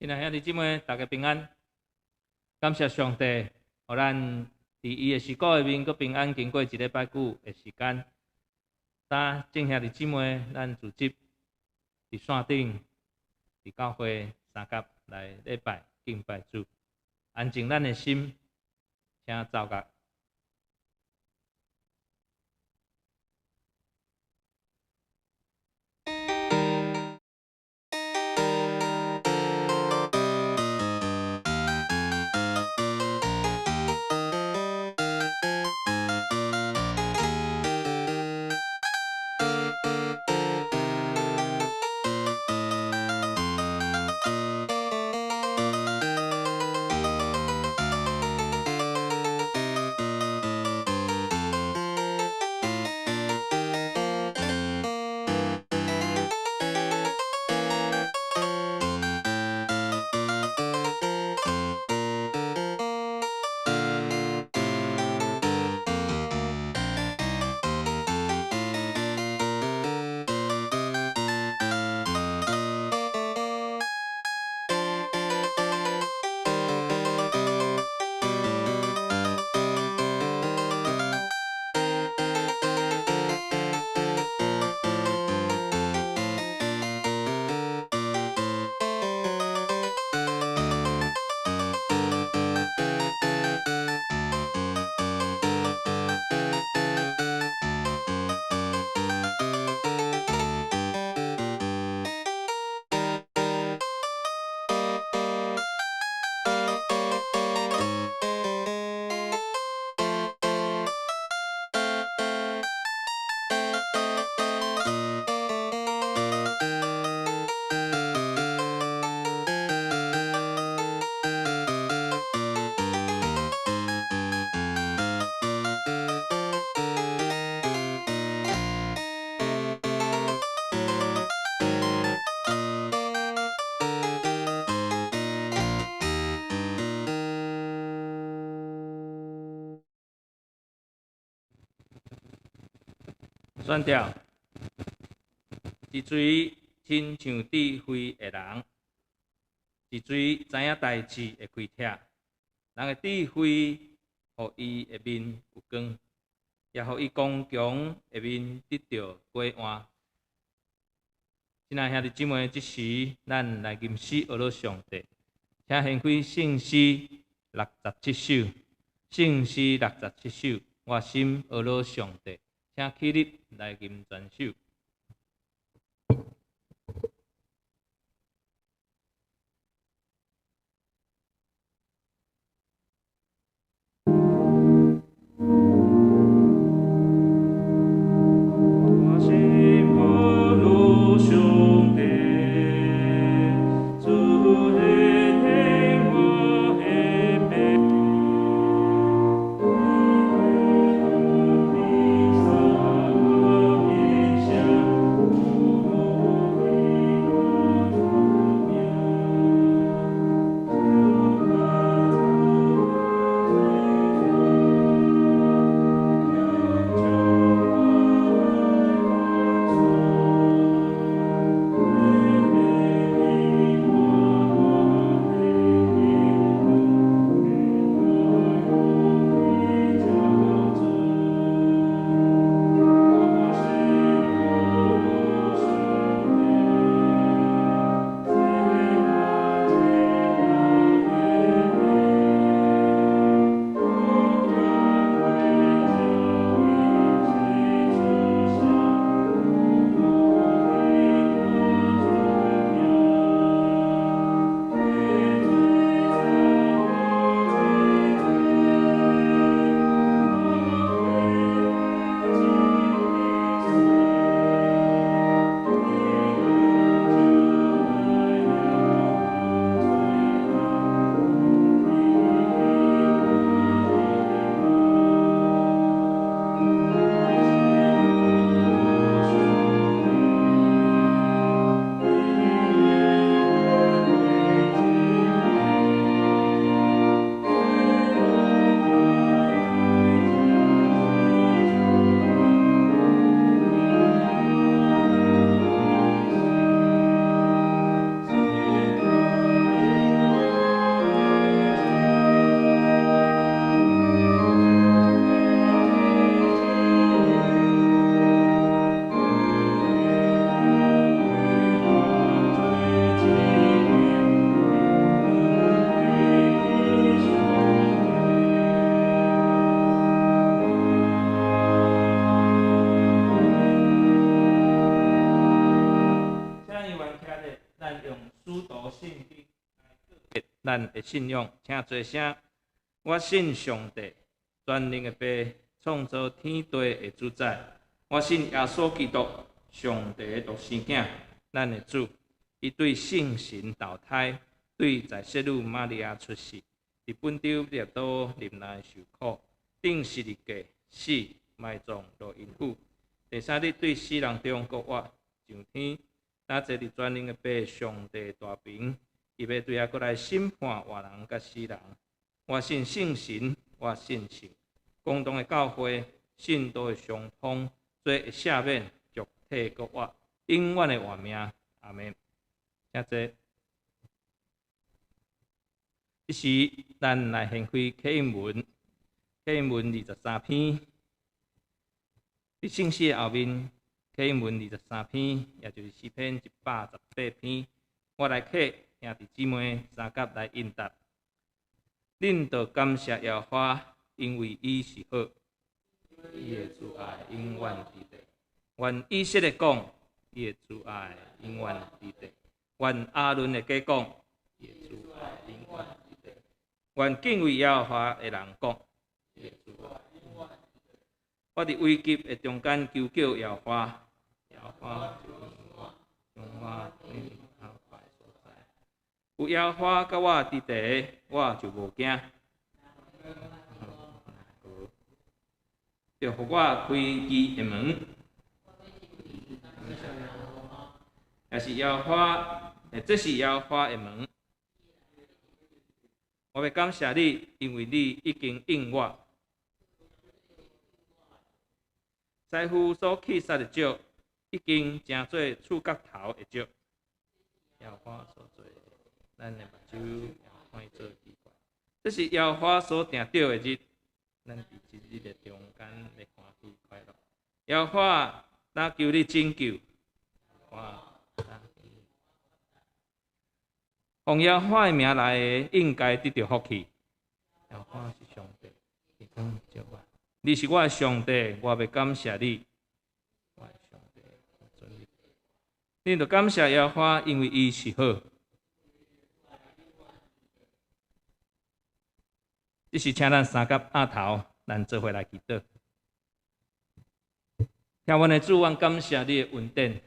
親愛兄弟姊妹，大家平安。感謝上帝，予咱佇伊的時鼓內面，閣平安經過一禮拜久的時間。今眾兄弟姊妹，咱組織佇線頂、佇教會相佮來禮拜敬拜主，安靜咱的心，請奏樂。選調，一喙親像智慧的人，一喙知影代誌會開拆。人的智慧，予伊的面有光，也予伊剛強的面得著改換。親愛兄弟姊妹，這時咱來吟詩學樂上帝，請掀開聖詩六十七首，聖詩六十七首，我心呵咾上帝。請起立來吟全首。我心呵咾上帝，主會聽我的哀。徛咧，咱用使徒信經來告別咱的信仰，請做聲。我信上帝，全能的父，創造天地的主宰。我信耶穌基督，上帝的獨生囝，咱的主。伊對聖神投胎，對在聖女瑪利亞出世，佇本丟彼拉多忍耐受苦，釘十字架死，埋葬落陰府。第三日對死人中復活，上天，若坐佇全能的父上帝大爿，伊欲對遐閣來審判活人佮死人。我信聖神，我信聖公同的教會，信徒的相通，罪的赦免，肉體復活，永遠的活命。阿門。請坐。這時，咱來掀開啟應文，啟應文23篇。佇聖詩的後面，啟應文二十三篇，也就是詩篇118篇。我來啟，兄弟姊妹相佮來應答。恁著感謝耶和華，因為伊是好，伊的慈愛永遠佇地。願以色列講，伊的慈愛永遠佇地。願亞倫的家講，伊的慈愛永遠佇地。願敬畏耶和華的人講，伊的慈愛永遠佇地。我佇危急的中間求叫耶和華，耶和華就應我，將我轉離較懸的所在。有耶和華佮我佇地，我就無驚。就予我開義的門，也是耶和華，這是耶和華的門。我欲感謝你，因為你已經應我。師傅所去殺的石，已經成做厝角頭的石。耶和華所做的，咱的目睭也看伊做奇怪。這是耶和華所定著的日，咱佇這日的中間欲歡喜快樂。耶和華，若求你拯救，我奉耶和華的名來的，應該得著福氣。耶和華是上帝，伊講召我。你是我的上帝，我欲感謝你。我的上帝，尊你。恁著感謝耶和華，因為伊是好。這時請咱相佮徛頭，咱做伙來祈禱。聽阮的主，阮感謝你的恩典。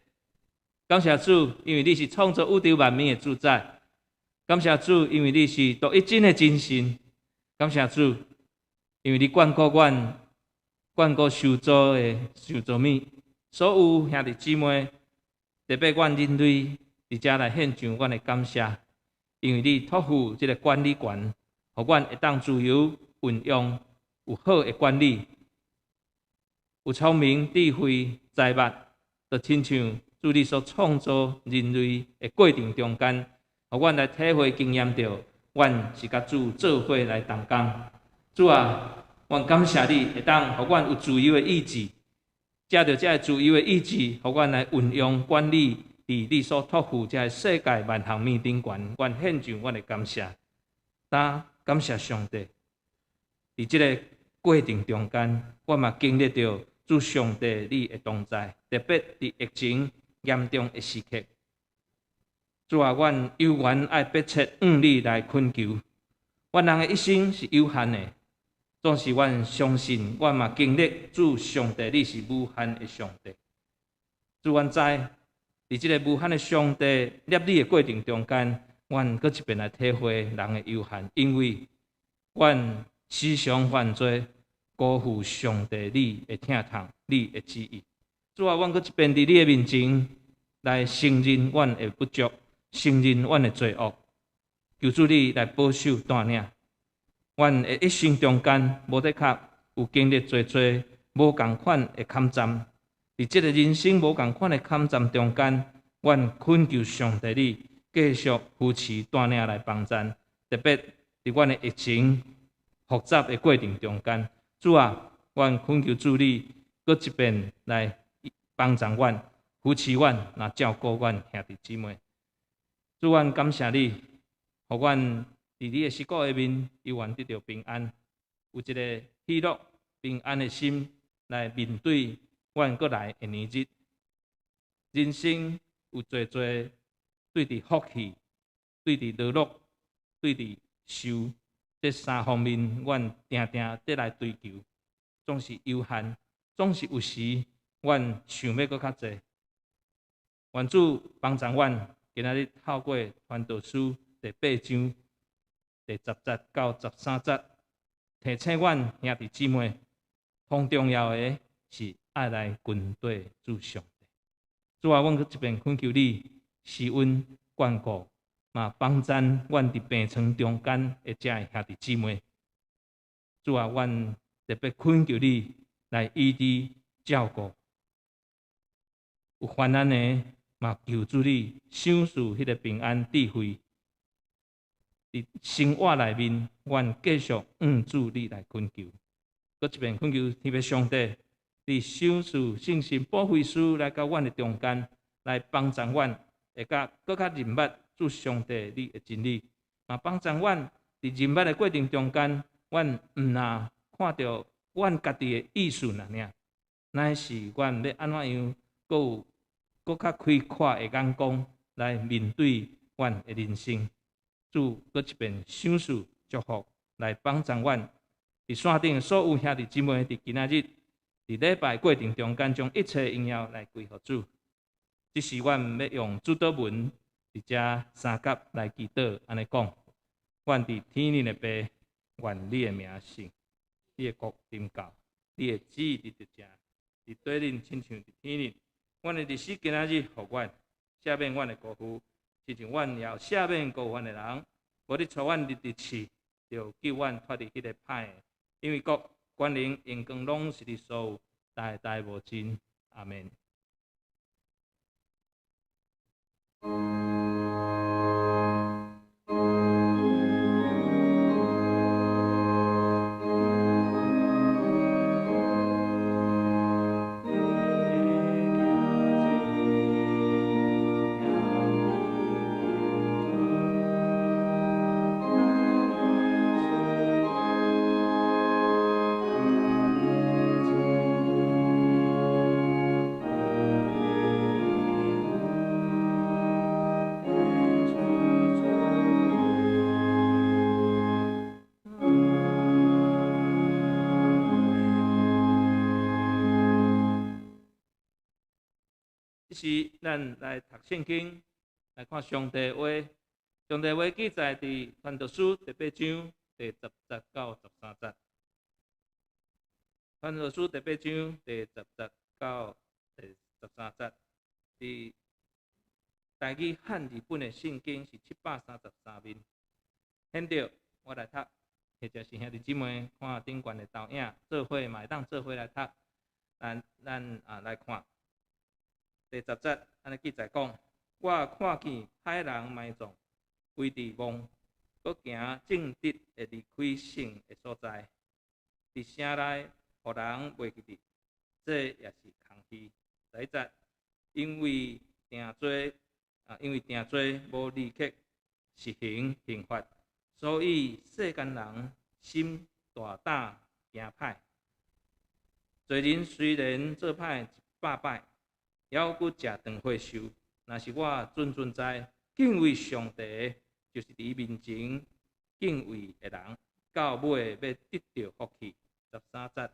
感謝主，因為你是創造宇宙萬物的主宰。感謝主，因為你是獨一真的真神。感謝主，因為你眷顧阮，眷顧受造的受造物，所有兄弟姊妹，特別阮人類，佇遮來獻上阮的感謝，因為你託付這个管理權，予阮會當自由運用，有好的管理，有聰明、智慧、才捌，就親像主你所創造人類的過程中間，予阮來體會經驗著，阮是佮主做伙來同工。主啊，阮感謝你會當予阮有自由的意志，藉著這个自由的意志，予阮來運用管理佇你所託付這个世界萬項物頂懸，阮獻上阮的感謝。呾感謝上帝，佇這个過程中間，我嘛經歷著主上帝你的同在，特別佇疫情嚴重的時刻，主啊，阮猶原愛迫切向你來懇求。阮人的一生是有限的，總是阮相信，阮嘛經歷主上帝你是無限的上帝。主，阮知，佇這个無限的上帝捏你的過程中間，阮閣一遍來體會人的有限，因為阮時常犯罪，辜負上帝你的疼痛，你的旨意。主啊，阮閣一遍佇你的面前來承認阮的不足，承認阮的罪惡，求主你來保守帶領。阮的一生中間，無的確有經歷濟濟無仝款的坎站，佇這个人生無仝款的坎站中間，阮懇求上帝你繼續扶持帶領來幫贊，特別佇阮的疫情複雜的過程中間，主啊，阮懇求主你閣一遍來幫助阮、扶持阮、來照顧阮兄弟姊妹。主，阮感謝你，予阮佇你的膝股下面，猶原得著平安，有一个喜樂平安的心來面對阮閣來的年日。人生有濟濟對佇福氣、對佇樂樂、對佇壽這三方面，阮定定佇來追求，總是有限，總是有時，阮想欲閣較濟。願主幫助阮，今仔日透過傳道書第八章第10節到13節，提醒阮兄弟姊妹，上重要的是愛來跟綴主上帝。主啊，阮閣一遍懇求你施恩眷顧，嘛幫贊阮佇病床中間的遮的兄弟姊妹。主啊，阮特別懇求你來醫治照顧有患難的，嘛求主你賞賜彼个平安智慧。佇生活內面，阮繼續向主你來懇求。閣一遍懇求天父上帝，你賞賜聖神保惠師來到阮的中間，來幫助阮，會較閣較認捌主上帝你的真理，嘛幫助阮佇認捌的過程中間，阮毋若看著阮家己的意思爾爾，乃是阮欲按怎樣，閣有閣較開闊的眼光來面對阮的人生。主閣一遍賞賜祝福來幫助阮，佇線頂所有兄弟姊妹佇今仔日佇禮拜過程中間，將一切榮耀來歸予主。這是阮欲用主禱文佇遮相佮來祈禱，按呢講：阮佇天頂的父，願你的名聖，你的國臨到，你的旨意佇地，佇地頂親像佇天頂。阮的日食今仔日予阮，赦免阮的過犯，親像阮也有赦免過犯的人。無你帶阮入佇試，著救阮脫離彼个歹的。因為國、權能、榮光攏是你所有，代代無盡。阿們。這時，咱來讀聖經，來看上帝話。上帝話記載佇傳道書第八章第10節到13節。傳道書第八章第10節到第13節，佇台語漢字本的聖經是733面。現在我來讀，或者是兄弟姊妹看頂懸的投影，做伙嘛會當做伙來讀。咱啊來看。第十節，按呢記載講：我看見歹人埋葬，歸佇墓，閣行正直會離開城的所在，佇城內，予人袂記得，這也是空虛。11節，因為定罪無立刻實行刑罰，所以世間人心大膽行歹。罪人雖然做歹100擺，猶閣食長歲壽。若是我諄諄知敬畏上帝，就是佇伊面前敬畏的人，到尾欲得著福氣。13節，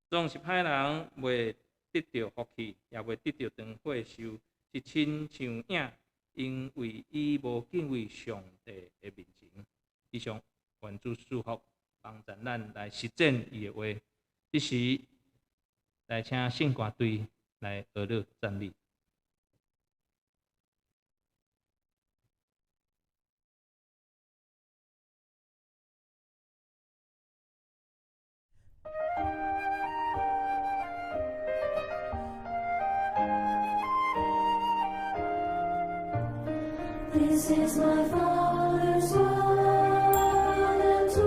總是歹人袂得著福氣，也袂得著長歲壽，是親像影，因為伊無敬畏上帝的面前。以上，願主賜福，幫助咱來實踐伊的話。這時，來請聖歌隊來學樂讚美。 This is my Father's word unto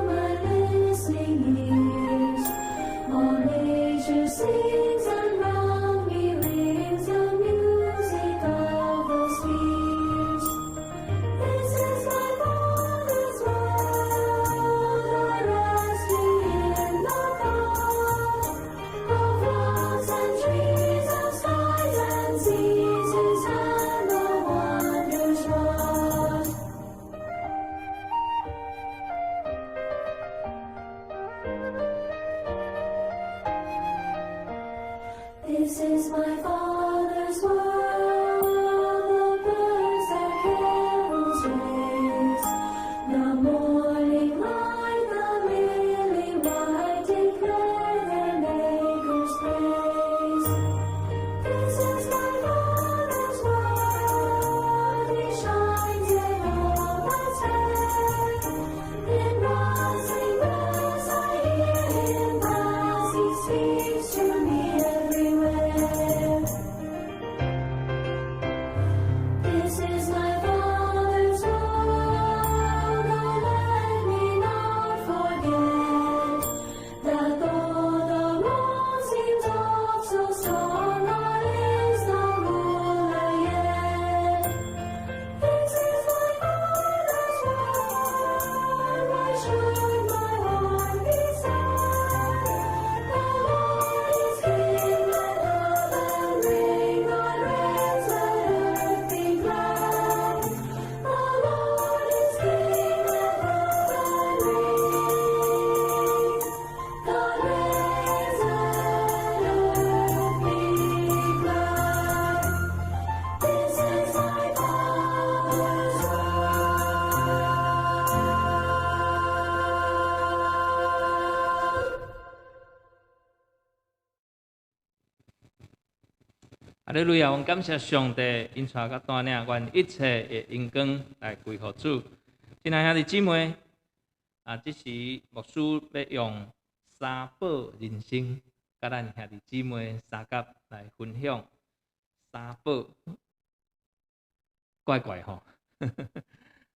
my listening ears. All nature sings and round me rings the music of the spheres. This is my Father's world, I rest me in the thought of rocks and trees, of skies and seas, His hand the wondrous 哈利路亞！阮感謝上帝，引帶佮帶領阮一切的榮光來歸予主。親愛兄弟姊妹，啊，這時牧師欲用三寶人生，佮咱兄弟姊妹相佮來分享三寶。怪怪吼，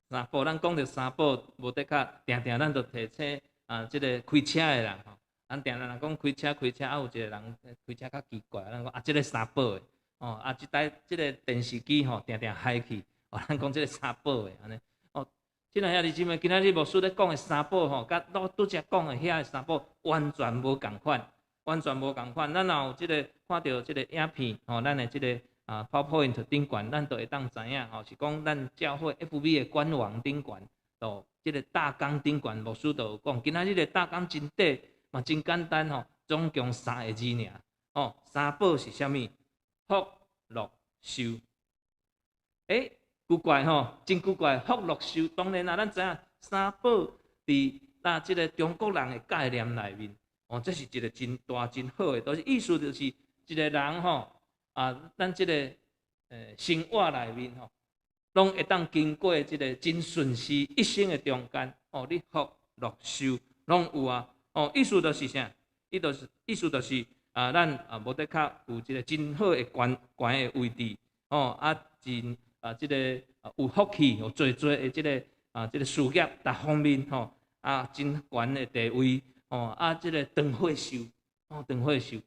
三寶，咱講著三寶，無的確定定咱就提醒啊，這個開車的人吼，咱定定若講開車開車，啊有一個人開車較奇怪，咱講啊，這個三寶的。哦，啊，這台這個電視機吼，定定害去，哦，咱講這個三寶的按呢。哦，親愛兄弟姊妹，今仔日牧師咧講的三寶吼，佮拄才講的遐个三寶完全無仝款，完全無仝款。咱若有這個看著這個影片，吼，咱的這個啊 PowerPoint 頂懸，咱就會當知影吼，是講咱教會 FB 的官網頂懸，就這個大綱頂懸，牧師就有講，今仔日的大綱真短，嘛真簡單吼，總共三個字爾。哦，三寶是啥物？福樂壽。欸，古怪吼，真古怪。福樂壽，當然啦，咱知影三寶佇那這個中國人的概念內面，哦，這是一個真大真好的，就是意思就是一個人吼，啊，咱這個生活內面吼，攏會當經過這個真順遂一生的中間，哦，你福樂壽攏有啊，哦，意思就是啥？伊就是意思就是。啊，咱啊無的確有一個真好的懸懸的位置，哦，啊真啊，這個有福氣，有濟濟的這個啊，這個事業逐方面吼，啊真懸的地位，哦，啊這個長歲壽，哦長歲壽，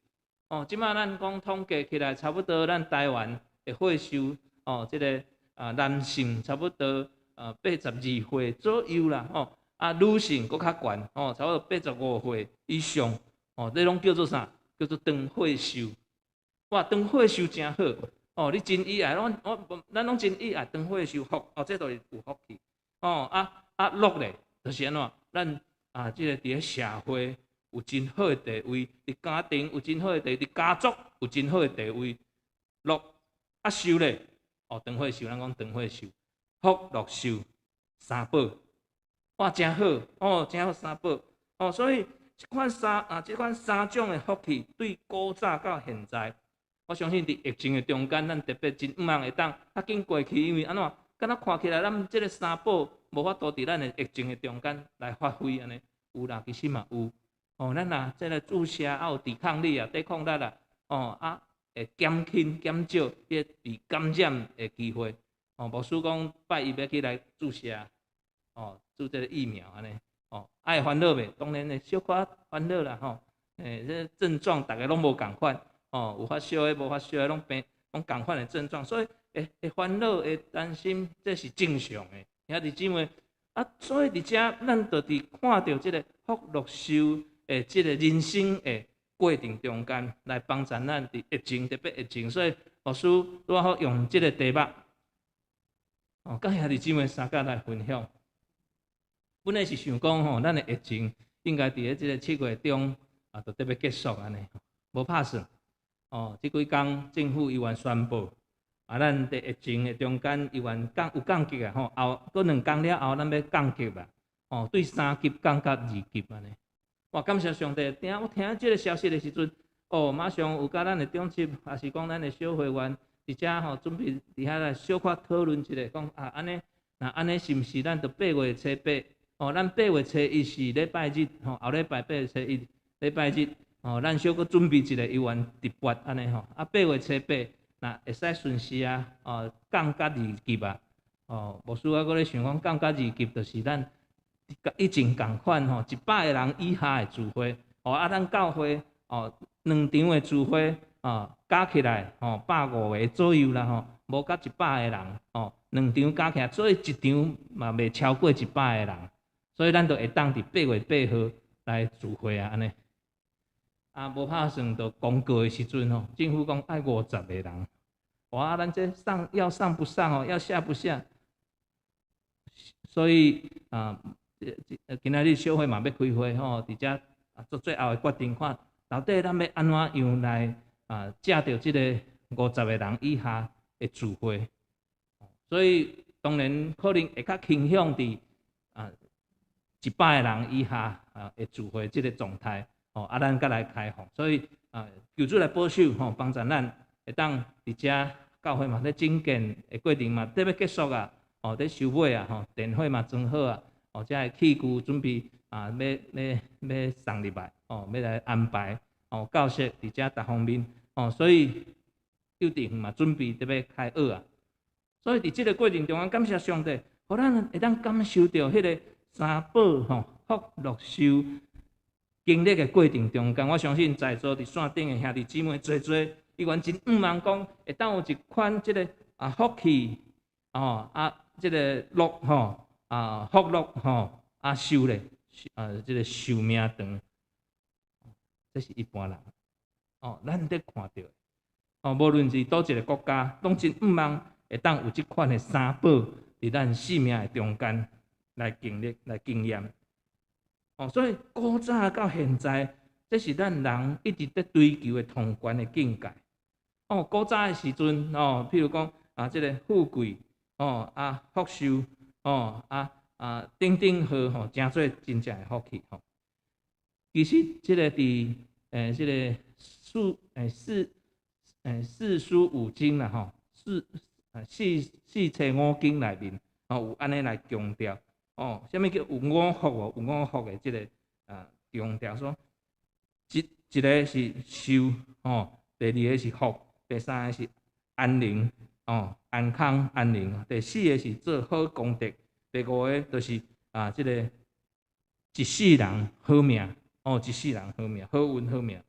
哦，這擺咱講統計起來，差不多咱台灣的歲壽，哦，這個啊男性差不多啊82歲左右啦，吼，啊女性閣較懸，哦，差不多85歲以上，哦，這攏叫做啥？叫做長歲壽。哇，長歲壽誠好，哦，你真喜愛，阮我咱攏真喜愛長歲壽福，哦，這就是有福氣，哦，啊啊樂咧，就是按怎，咱啊，這個佇咧社會有真好的地位，佇家庭有真好的地位，佇家族有真好的地位，樂啊壽咧，哦，長歲壽，咱講長歲壽，福樂壽三寶，哇，誠好，哦，誠好三寶，哦，所以。這款三啊，這款三種的福氣，對古早到現在，我相信佇疫情的中間，咱特別真向望會當較緊過去，因為按怎，敢若看起來咱這個三寶無法度佇咱的疫情的中間來發揮按呢，有啦，其實嘛有，哦，咱若這個注射啊有抵抗力啊，抵抗力啦，哦啊會減輕減少彼個被感染的機會，哦，牧師講拜一欲去來注射，哦，注這個疫苗按呢。哦，愛煩惱袂？當然會小可煩惱啦吼。欸，這症狀逐个攏無仝款，哦，有發燒的，無發燒的，攏病，攏仝款的症狀，所以會會煩惱、會擔心，這是正常的。兄弟姊妹，啊，所以佇遮咱就佇看著這個福樂壽的這個人生的過程中間，來幫助咱佇疫情，特別疫情，所以牧師拄仔好用這個題目，哦，佮兄弟姊妹相佮來分享。本來是想講吼，咱的疫情應該佇咧這個7月中啊，就得欲結束按呢，無拍算。哦，這幾工政府猶原宣布，啊，咱佇疫情的中間猶原降有降級啊吼，後閣兩工了後，咱欲降級啊，哦，對三級降到二級按呢。哇，感謝上帝！聽我聽這個消息的時陣，哦，馬上有佮咱的長執，抑是講咱的小會員，佇遮吼準備佇遐來小可討論一下，講啊，按呢，若按呢是毋是咱著八月初八？哦，咱八月初一是禮拜日，吼，後禮拜八月初一禮拜日，哦，咱小可準備一下猶原直播按呢吼，啊，八月初八，若會使順勢啊，哦，降甲二級啊，哦，牧師我閣咧想講降甲二級，就是咱佮以前仝款吼，100個人以下的聚會，哦，啊，咱教會哦，兩場的聚會，哦，加起來吼，150個左右啦吼，無到100個人，哦，兩場加起來，所以一場嘛袂超過100個人。所以咱就會當佇八月八號來聚會啊，按呢。啊，無拍算就公告的時陣吼，政府講愛50個人，哇，咱這上要上不上哦，要下不下。所以啊，今仔日小會嘛欲開會吼，佇遮做最後的決定，看到底咱欲按怎樣來啊，藉著這個五十個人以下的聚會。所以當然可能會較傾向佇啊。100個人以下啊，的聚會這個狀態，吼，啊，咱閣來開放，所以啊，求主來保守吼，幫助咱會當佇遮教會嘛咧整建的過程嘛，得欲結束啊，哦，咧收尾啊，吼，電火嘛裝好啊，哦，遮个器具準備啊，欲送入來，哦，欲來安排，哦，教室佇遮逐方面，哦，所以幼稚園嘛準備得欲開學啊，所以佇這个過程中間，感謝上帝，予咱會當感受著彼个三寶吼，福祿壽經歷的過程中間，我相信在座佇線頂的兄弟姊妹濟濟，伊原真向望講會當有一款這个啊福氣，哦啊，這个樂吼啊福樂吼啊壽咧，啊這个壽命長，這是一般人，哦，咱咧看著的，哦，無論是佗一个國家，攏真向望會當有這款的三寶佇咱生命的中間來經歷、來經驗。哦，所以古早到現在，這是咱人一直佇追求的通關的境界。哦，古早的時陣，哦，譬如講啊，這个富貴，哦啊福壽，哦啊啊等等好吼，誠做真正的福氣吼。其實這个佇這个四四四書五經啦吼，四冊五經內面，哦有按呢來強調。哦，啥物叫有五福哦？有五福的這个啊，強調說，一個是壽，哦，第二个是福，第三个是安寧，哦，安康安寧，第四个是做好功德，第五个就是啊，這个一世人好命，哦，一世人好命，好運好命，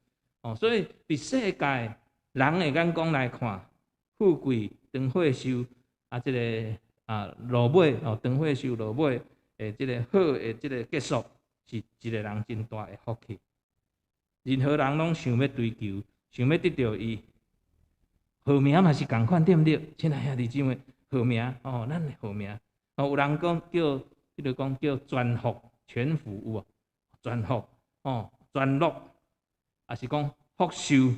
哦，所以佇世界人的眼光來看，富貴長歲壽啊，這个啊落尾哦，長歲壽落尾的這个好的這个結束，是一个人真大的福氣。任何人攏想欲追求，想欲得著伊。號名嘛是仝款，對毋對？親愛兄弟姊妹，號名哦，咱的號名哦，有人講叫，比如講叫全福、全福有無？全福哦，全樂，抑是講福壽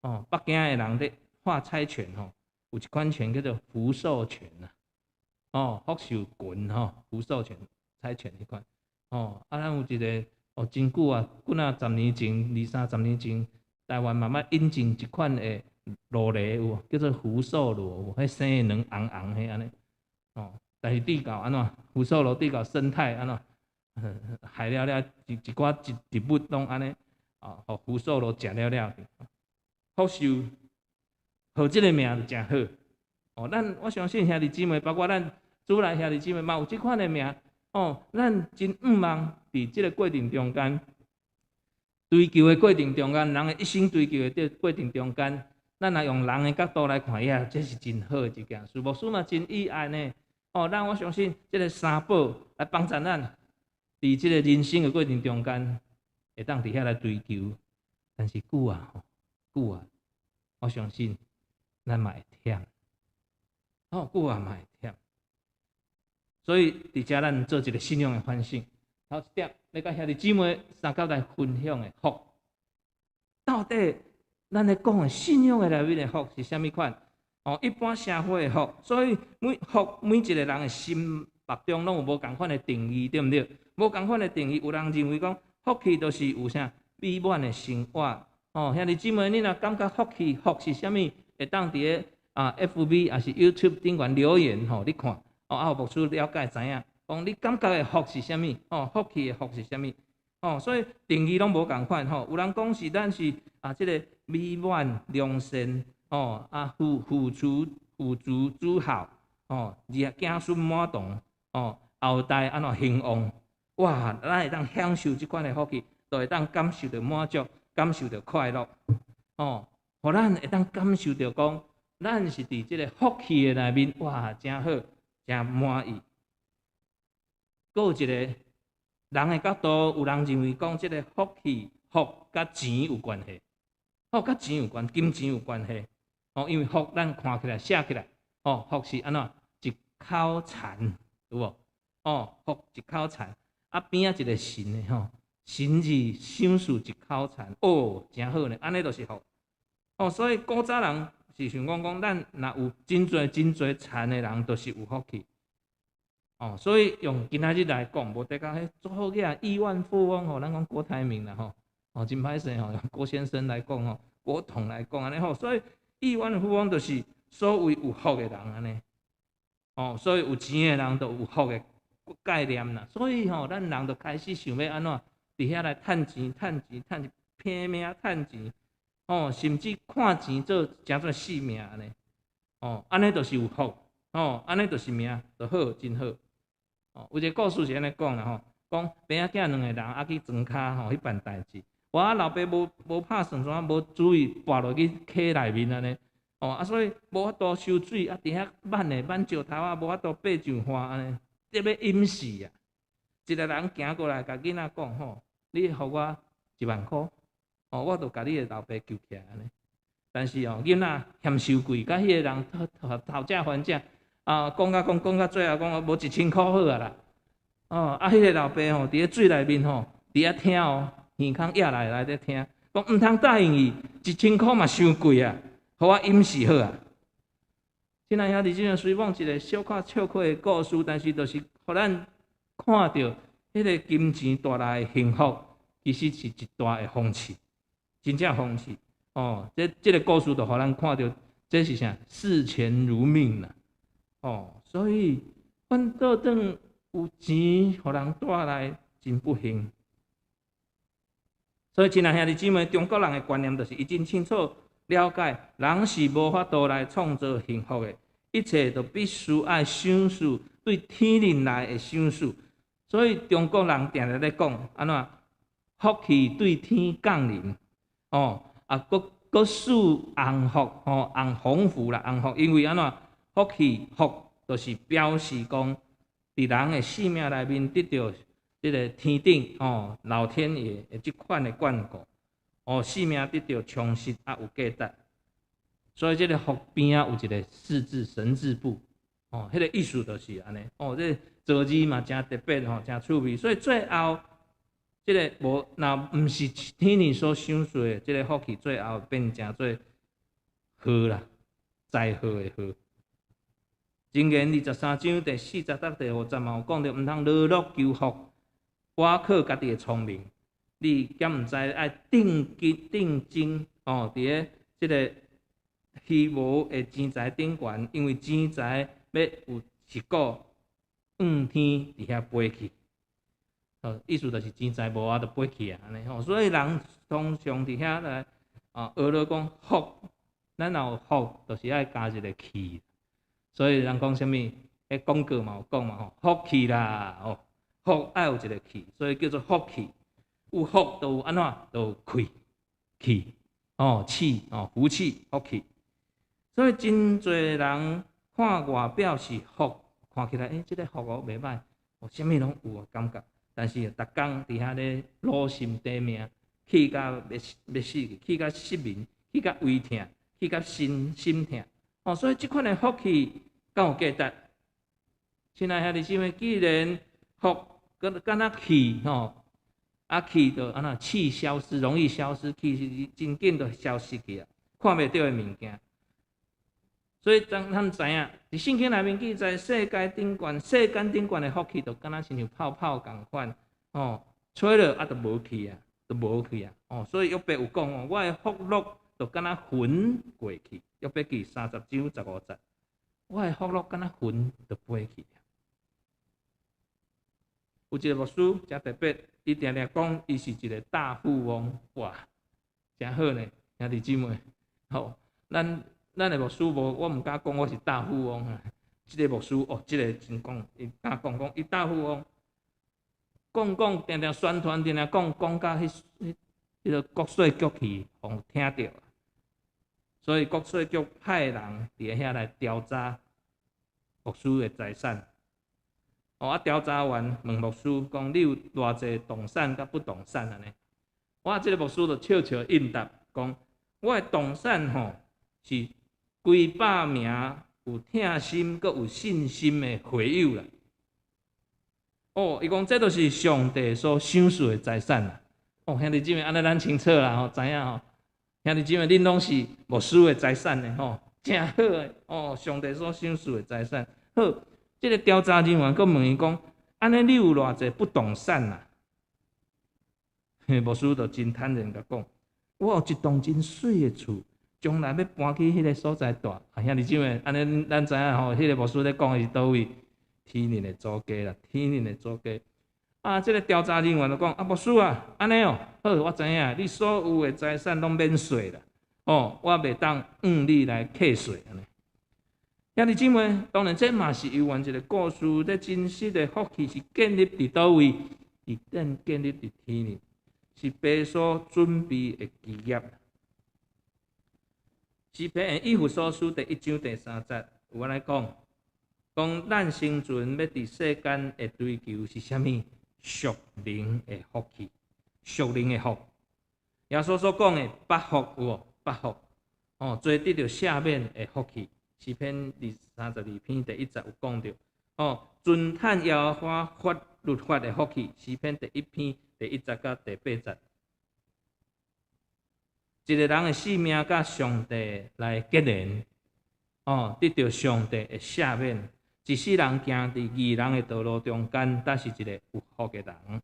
哦。北京的人咧畫猜拳吼，有一款拳叫做福壽拳啊。哦，福壽拳吼，福壽拳猜拳彼款哦。啊，咱有一个哦，真久啊，幾若十年前，二三十年前，台灣嘛捌引進一款的鱸螺有無？叫做福壽螺，彼生的卵紅紅彼按呢。哦，但是對到按怎？福壽螺對到生態按怎？害了了一寡植物攏按呢，哦，予福壽螺食了了去。福壽，號這个名就誠好。哦，咱我相信兄弟姊妹，包括咱主內兄弟姊妹嘛有這款的名。哦，咱真向望佇這个過程中間，追求的過程中間，人的一生追求的這過程中間，咱若用人的角度來看，呀，這是真好的一件事。牧師嘛真意愛呢。哦，咱我相信這个三寶來幫助咱，佇這个人生的過程中間，會當佇遐來追求。但是久啊，久啊，我相信咱嘛會忝。哦，久啊嘛會忝。所以佇遮咱做一个信仰的反省。頭一點，欲佮兄弟姊妹相佮來分享的福，到底咱咧講的信仰的內面的福是啥物款？哦，一般社會的福，所以每福每一个人的心目中攏有無仝款的定義，對毋對？無仝款的定義，有人認為講福氣就是有啥美滿的生活。哦，兄弟姊妹，你若感覺福氣福是啥物？會當佇个啊 FB 抑是 YouTube 頂懸留言吼，你看。哦，啊，予牧師了解知影，講你感覺的福是啥物？哦，福氣的福是啥物？哦，所以定義攏無仝款吼。有人講是咱是啊，這个美滿良善，哦，啊，富足諸好，哦，而子孫滿堂，哦，後代按怎興旺，哇，咱會當享受這款的福氣，就會當感受著滿足，感受著快樂，哦，予咱會當感受著講，咱是佇這个福氣的內面，哇，誠好，誠滿意。閣有一个人的角度，有人認為講這个福氣福佮錢有關係，哦，佮錢有關，金錢有關係。哦，因為福咱看起來寫起來，哦，福是按怎一口田，有無？哦，福一口田，啊邊仔一個神的吼，神字賞賜一口田，哦，誠好呢，按呢就是福。哦，所以古早人是想講講，咱若有真濟真濟田的人，就是有福氣。哦，所以用今仔日來講，無得講彼做好囝億萬富翁吼，咱講郭台銘啦吼，哦，真歹勢吼，用郭先生來講吼，國統來講按呢吼，所以億萬富翁就是所謂有福的人按呢。哦，所以有錢的人就有福的概念啦。所以吼，咱人就開始想欲按怎，佇遐來趁錢、趁錢、趁錢，拼命趁錢，哦，甚至看錢做成做性命按呢。哦，按呢就是有福，哦，按呢就是命，就好，真好。哦，有一个故事是按呢講啦吼，講爸仔囝兩个人啊去莊跤吼去辦代誌，哇，老爸無無拍算怎，無注意跋落去溪內面按呢。哦，啊，所以無法度收水，啊，佇遐挽咧挽石頭仔，無法度爬上岸按呢，得欲淹死啊！一个人行過來，共囡仔講吼：“你予我1萬箍，哦，我就共你的老爸救起來按呢。”但是哦，囡仔嫌傷貴，共彼个人討討價還價，啊，講甲講講到最後講無1000箍好啊啦。哦，啊，彼个老爸吼，佇咧水內面吼，佇遐聽哦，耳孔掖來來咧聽，講毋通答應伊，1000箍嘛傷貴啊！予我淹死好啊！親愛兄弟姊妹，雖講一个小可笑話的故事，但是就是予咱看著彼个金錢帶來的幸福，其實是一大的諷刺，真正諷刺哦！這這个故事就予咱看著，這是啥？視錢如命啦！哦，所以阮倒轉有錢，予人帶來真不幸。所以，親愛兄弟姊妹，中國人的觀念就是伊真清楚了解，人是無法度來創造幸福的，一切都必須愛賞賜，對天靈來的賞賜。所以中國人定定咧講，按怎福氣對天降臨，哦，啊，閣閣賜紅福，吼，紅鴻福啦，紅福，因為按怎福氣福，就是表示講，佇人的生命內面得著這个天頂吼老天爺的這款的眷顧。哦，生命得著充實啊，有價值。所以這个福邊仔有一个四字神字部，哦，彼个意思就是按呢。哦，這个造字嘛誠特別吼，誠趣味。所以最後，這个無若毋是天靈所賞賜的，這个福氣最後變成做禍啦，災禍的禍。箴言23章第40到第50嘛有講著，毋通勞碌求福，倚靠家己的聰明。你敢毋知愛定睛定睛哦？佇咧這个虛無的錢財頂懸，因為錢財欲有一股向天佇遐飛去，哦，意思就是錢財無啊，就飛去啊，按呢吼。所以人通常佇遐來啊，學咧講福，咱若有福，就是愛加一个氣。所以人講啥物？彼廣告嘛有講嘛吼，福氣啦，哦，福愛有一个氣，所以叫做福氣。有福就有按怎，就有氣氣哦，氣哦，福氣福氣。所以真濟人看外表是福，看起來欸，這个福哦袂䆀，哦，啥物攏有的感覺。但是逐工佇遐咧勞心短命，氣甲欲欲死去，氣甲失眠，氣甲胃疼，氣甲身心疼。哦，所以這款的福氣敢有價值？親愛兄弟姊妹，既然福閣敢若氣吼，啊氣就按怎氣消失，容易消失，氣是真緊就消失去啊，看袂著的物件。所以當咱知影，佇聖經內面記載，世界頂懸、世間頂懸的福氣，就敢若親像泡泡仝款，哦，吹了啊，就無去啊，就無去啊，哦，所以約伯有講哦，我的福樂就敢若雲過去，約伯記30章15節，我的福樂敢若雲就飛去。有一个牧師誠特別，伊定定講伊是一个大富翁，哇，誠好呢，兄弟姊妹，吼，咱咱的牧師無，我毋敢講我是大富翁啊。這个牧師哦，這个真講，伊敢講講伊大富翁，講講定定宣傳，定定講講甲彼彼彼个國稅局去，予聽著，所以國稅局派人佇遐來調查牧師的財產。哦，啊，調查完問牧師講：“你有偌濟動產佮不動產按呢？”哇，這个牧師就笑笑應答講：“我的動產吼是幾百名有疼心閣有信心的會友啦。”哦，伊講這都是上帝所賞賜的財產啦。哦，兄弟姊妹，按呢咱清楚啦吼，知影吼。兄弟姊妹，恁攏是牧師的財產的吼，誠好的哦，上帝所賞賜的財產。好，這个調查人員閣問伊講：“按呢你有偌濟不動產啊？”牧師就真坦然共講：“我有一棟真媠的厝，將來欲搬去彼个所在蹛。啊，兄弟姊妹，按呢咱知影吼，彼个牧師咧講的是佗位？天靈的祖家啦，天靈的祖家。啊，這个調查人員就講：啊，牧師啊，按呢哦，好，我知影，你所有的財產攏免稅啦，哦，我袂當向你來課稅按呢。兄弟姊妹，當然這嘛是猶原一个故事，這真實的福氣是建立佇佗位？佇建立佇天靈，是父所準備的基業。詩篇以弗所書第一章第三節有按呢講，講咱生存欲佇世間的追求是啥物？屬靈的福氣，屬靈的福。耶穌所講的八福有無？八福，哦，做得著赦免的福氣。詩篇32篇第一節有講著，哦，遵趁耶和華法律法的福氣。詩篇第一篇第一節佮第八節。一个人的性命佮上帝來結連，哦，得著上帝的赦免，一世人行佇義人的道路中間，才是一个有福的人。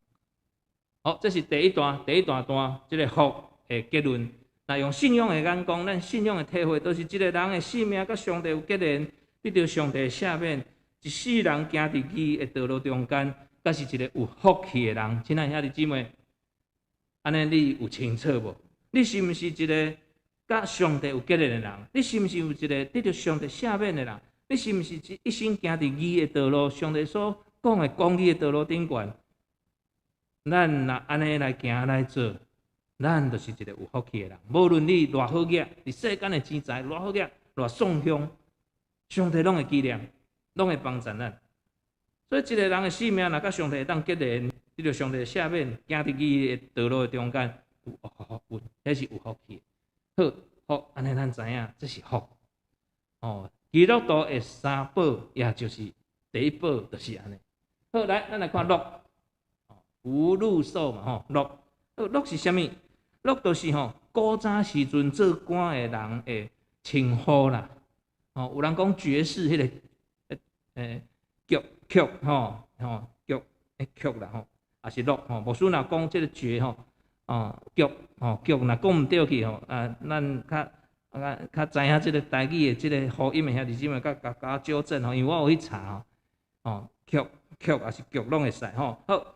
好，這是第一段，第一大段，這个福的結論。若用信仰的眼光，咱信仰的體會，就是一个人的性命佮上帝有結連，得著上帝的赦免，一世人行佇義的道路中間，才是一个有福氣的人。親愛兄弟姊妹，按呢你有清楚無？你是毋是一个佮上帝有結連的人？你是毋是有一个得著上帝赦免的人？你是毋是一生行佇義的道路，上帝所講的公義的道路頂懸？咱若按呢來行來做，咱就是一个有福氣的人。無論你偌好額，佇世間的錢財偌好額，偌喪凶，上帝攏會紀念，攏會幫贊咱。所以，一个人的性命若佮上帝會當結連，得著上帝的赦免，行佇義的道路的中間，有福有，彼是有福氣。好，福，按呢咱知影，這是福。哦，基督徒的三寶，也就是第一寶，就是按呢。好，來，咱來看祿，福祿壽嘛，吼，祿，好，祿是啥物？祿就是吼，古早時陣做官的人的稱呼啦。哦，有人講爵士彼个，爵爵吼吼爵，爵啦吼，抑是祿吼。牧師若講這个爵吼，哦爵吼爵，若講毋對去吼，啊，咱較啊較知影這个台語的這个發音的兄弟姊妹，較共我糾正吼，因為我有去查吼，哦爵爵抑是爵攏會使吼。好，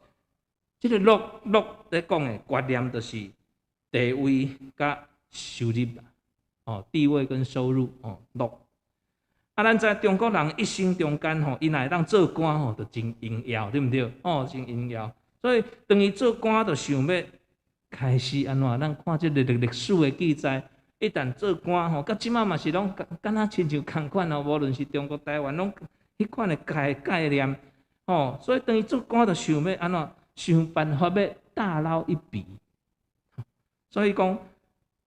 這个祿祿咧講的觀念就是地位佮收入，哦，地位跟收入，哦，祿。啊，咱知中國人一生中間吼，伊若會當做官吼，就真榮耀，對毋對？哦，真榮耀。所以當伊做官，就想欲開始按怎？咱看這个歷史的記載，一旦做官吼，佮這馬嘛是攏敢若親像仝款吼，無論是中國、台灣，攏彼款的概念，吼。所以當伊做官，就想欲按怎？想辦法欲大撈一筆。所以講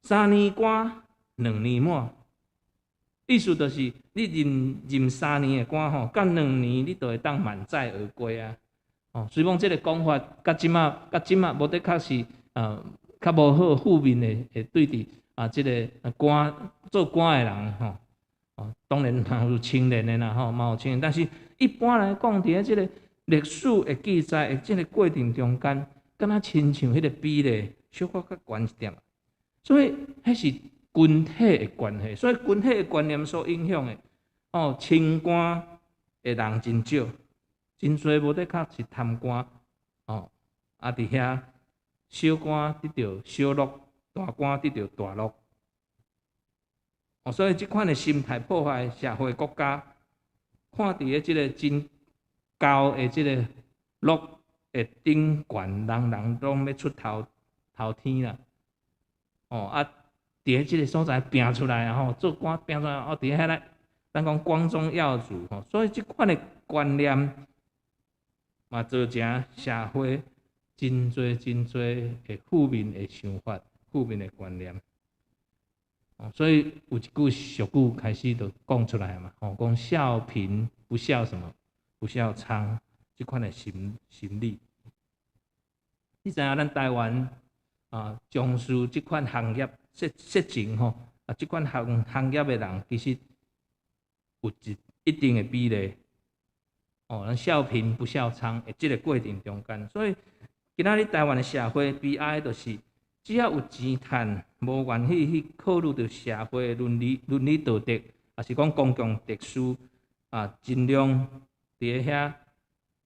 三年官，兩年滿，意思就是你任三年的官吼，隔兩年你就會當滿載而歸啊。哦，雖講這个講法，佮這馬無的確是較無好負面的，會對佇啊這个官做官的人吼，哦，當然嘛有清廉的啦吼，嘛有清廉，但是一般來講，佇咧這个歷史的記載的這个過程中間，敢若親像彼个比例小可較懸一點，所以彼是群體的關係，所以群體的觀念所影響的，哦，清官的人真少，真濟無的確是貪官，哦，啊佇遐小官得著小祿，大官得著大祿，哦，所以這款的心態破壞社會國家，看佇咧這个真高的這个祿的頂懸，人人攏欲出頭頭天啦，哦啊，佇咧這个所在拚出來吼，做官拚出來，哦，佇遐咧，咱講光宗耀祖吼，所以這款的觀念嘛，造成社會真濟真濟的負面的想法、負面的觀念。哦，所以有一句俗語開始就講出來嘛，吼，講笑貧不笑什麼？不笑娼，這款的心理。你知影咱台灣啊，從事這款行業色色情吼，啊，這款行業的人其實有一定的比例。哦，咱笑貧不笑娼，的這个過程中間，所以今仔日台灣的社會悲哀就是只要有錢趁，無願意去考慮著社會倫理道德，抑是講公共秩序啊，盡量佇遐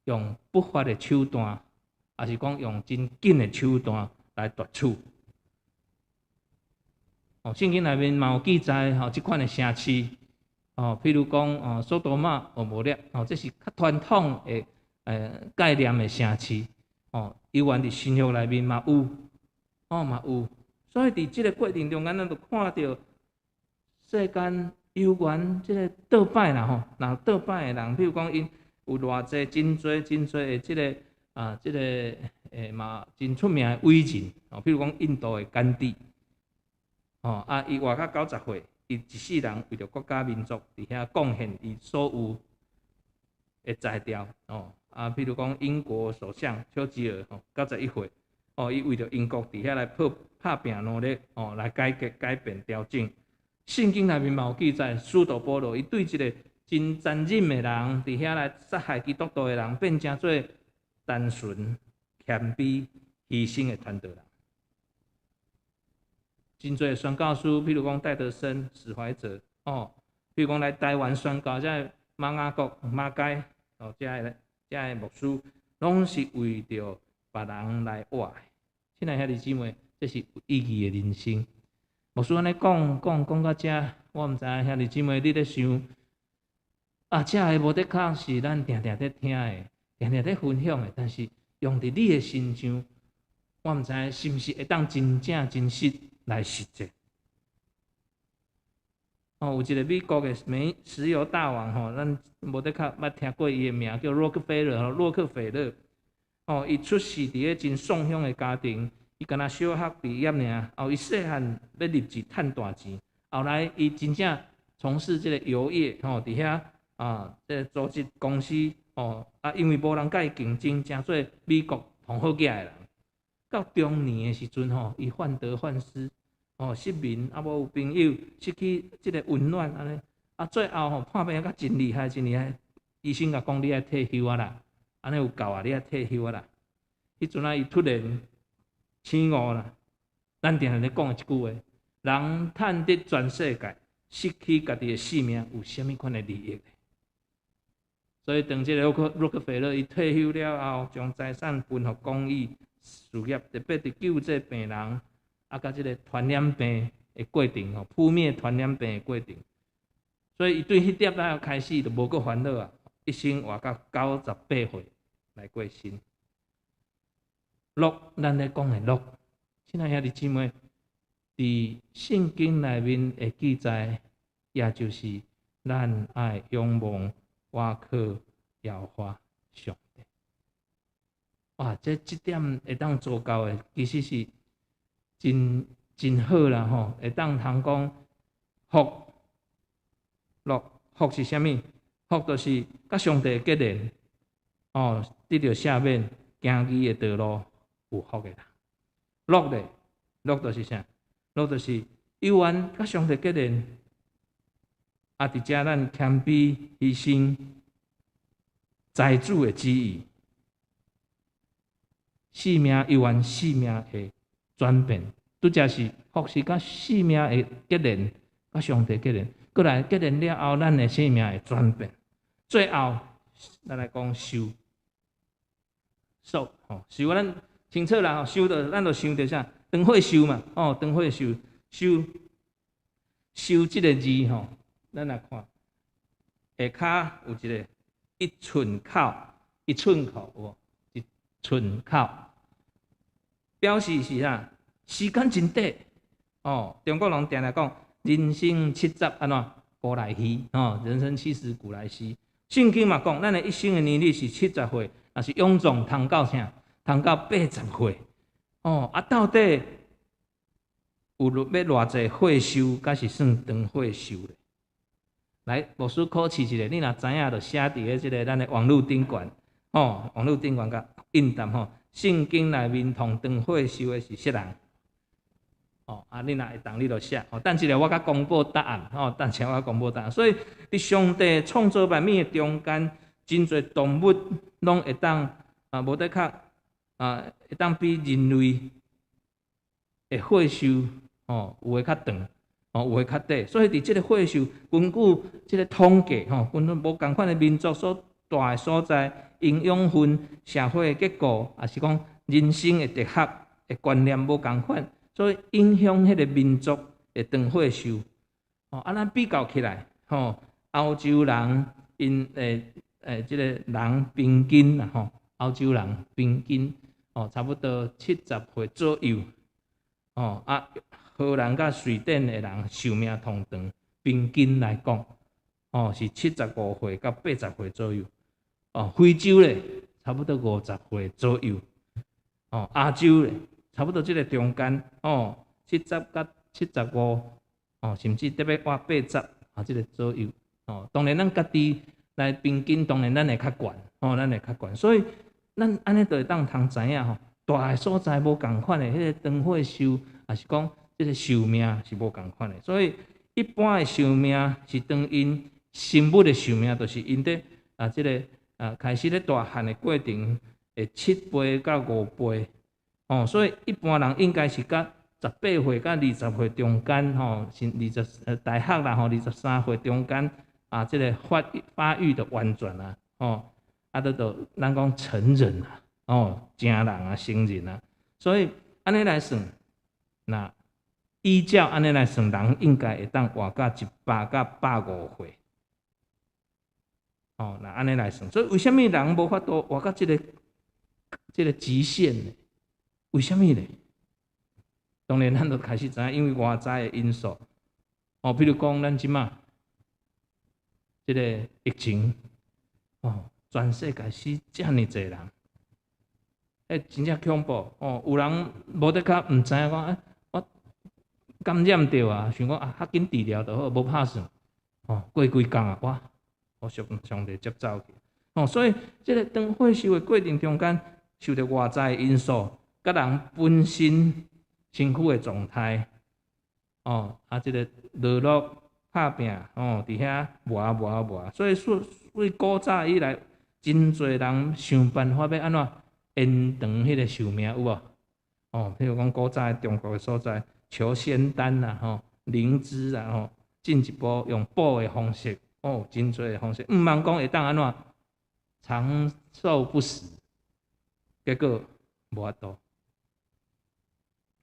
用不法的手段，抑是講用真緊的手段來奪取。哦，聖經內面嘛有記載吼，這款的城市，哦，譬如講哦，索多瑪、蛾摩拉，哦，這是較傳統的概念的城市，哦，猶原佇新約內面嘛有，哦嘛有，所以佇這个過程中間，咱就看著世間猶原這个倒擺啦吼，若倒擺的人，譬如講𪜶有偌濟真濟真濟的這个啊，這个嘛真出名的偉人，哦，譬如講印度的甘地。哦，啊，伊活到90歲，伊一世人為著國家民族佇遐貢獻伊所有的才調，哦，啊，譬如講英國首相丘吉爾，吼，91歲，哦，伊為著英國佇遐來拍拼努力，哦，來改革、改變、調整。聖經內面嘛有記載，使徒保羅伊對一个真殘忍的人，佇遐來殺害基督徒的人，變成做單純、謙卑、犧牲的傳道人。真濟宣教師，譬如講戴德生、史懷哲，哦，譬如講來台灣宣教，這个馬雅各、馬偕，哦，這个牧師，攏是為著別人來活的。親愛兄弟姊妹，這是有意義的人生。牧師按呢講講講到遮，我毋知影兄弟姊妹你咧想，啊，這个無的確是咱定定咧聽的，定定咧分享的，但是用佇你的身上，我毋知是毋是會當真正真實來實踐。哦，有一个美國的煤石油大王吼，咱無的確捌聽過伊的名，叫洛克菲勒吼，洛克菲勒。哦，伊出世佇個真喪鄉的家庭，伊敢若小學畢業爾，後伊細漢欲立志趁大錢，後來伊真正從事這个油業吼，佇遐啊，這个組織公司吼，啊，因為無人佮伊競爭，成做美國上好額的人。到中年的時陣吼，伊患得患失。哦，失眠，啊，無有朋友，失去這个溫暖，按呢，啊，最後吼破病甲真厲害，真厲害，醫生共講你愛退休啊啦，按呢有夠啊，你愛退休啊啦。彼陣啊，伊突然醒悟啦，咱定定咧講的一句話：人趁得全世界，失去家己的性命，有啥物款的利益？所以當這个洛克菲勒伊退休了後，將財產分予公益事業，特別佇救濟病人。啊，佮這个傳染病的過程吼，撲滅傳染病的過程，所以伊對彼點仔開始就無閣煩惱啊，一生活到98歲來過身。樂，咱咧講的樂，親愛兄弟姊妹，佇聖經內面的記載，也就是咱愛仰望倚靠耶和華上帝。哇，這點會當做到的，其實是真真好啦吼！會當通講福樂，福是啥物？福就是佮上帝結連，哦，得著赦免，行義的道路有福的人。樂咧，樂就是啥？樂就是猶原佮上帝結連，啊，佇遮咱謙卑犧牲，在主的旨意，性命猶原性命會轉變，拄才是福是佮性命會結連，佮上帝結連，閣來結連了後，咱的性命會轉變。最後，咱來講壽，壽吼，壽咱清楚啦吼，壽就咱就想著啥？長歲壽嘛，哦，長歲壽，壽壽這个字吼，咱來看下跤有一个一寸口，一寸口有無？一寸口。表示是啥？時間真短哦。中國人定定講，人生七十按怎古來稀哦，人生七十古來稀。聖經嘛講，咱的一生的年日是70歲，若是勇壯通到啥？通到80歲。哦，啊，到底有欲偌濟歲壽，才是算長歲壽咧？來，牧師考試一下，你若知影，就寫佇咧這个咱的網路頂懸，哦，網路頂懸共應答吼。聖經內面講長歲壽的是啥人？哦，啊，你若會當，你就寫。哦，等一下我閣公布答案。哦，等一下我公布答案。所以，佇上帝創造萬物的中間，真濟動物攏會當啊，無的確啊，會當比人類的歲壽吼，有的較長，吼，有的較短。所以佇這个歲壽，根據這个統計吼，根據無仝款的民族所蹛的所在、營養分、社會的結構，抑是講人生的哲學的觀念無仝款，所以影響彼个民族的長歲壽。哦，啊，咱比較起來，吼，歐洲人𪜶這个人平均啦，吼，歐洲人平均哦，差不多70歲左右。哦，啊，荷蘭佮瑞典的人壽命同長，平均來講，哦，是75歲到80歲左右。哦，非洲咧，差不多50歲左右。哦，亞洲咧，差不多這个中間，哦，70到75，哦，甚至特別倚80啊，這个左右。哦，當然咱家己來平均，當然咱會較懸，哦，咱會較懸。所以咱按呢就會當通知影吼，蹛的所在無仝款的，彼个長歲壽，抑是講這个壽命是無仝款的。所以一般的壽命是當𪜶生物的壽命，就是𪜶佇啊這个啊開始咧大漢的過程，會7倍到5倍，哦，所以一般人應該是佮18歲到20歲中間，吼，是20大學啦，吼，23歲中間啊，這个發育的完全啊，吼，啊，都就咱講成人啊，哦，成人啊，成人啊，所以按呢來算，若依照按呢來算，人應該會當活到100到150歲。哦，若按呢來算，所以為啥物人無法度活到這个極限呢？為啥物呢？當然，咱就開始知影，因為外在的因素。哦，比如講，咱這馬這个疫情，哦，全世界死遮爾濟人，欸，真正恐怖哦！有人無得較毋知影講，欸，我感染著啊，想講啊，較緊治療就好，無拍算。哦，過幾工啊，哇，予上帝接走去。哦，所以這个長歲壽的過程中間，受著外在的因素，佮人本身身軀的狀態，哦，啊，這个勞碌拍拚，哦，佇遐磨磨磨，所以說，對古早以來，真濟人想辦法欲按怎延長彼个壽命，有無？哦，譬如講古早中國的所在，求仙丹啦，吼，靈芝啦，吼，進一步用補的方式，哦，真濟的方式，毋茫講會當按怎長壽不死，結果無法度。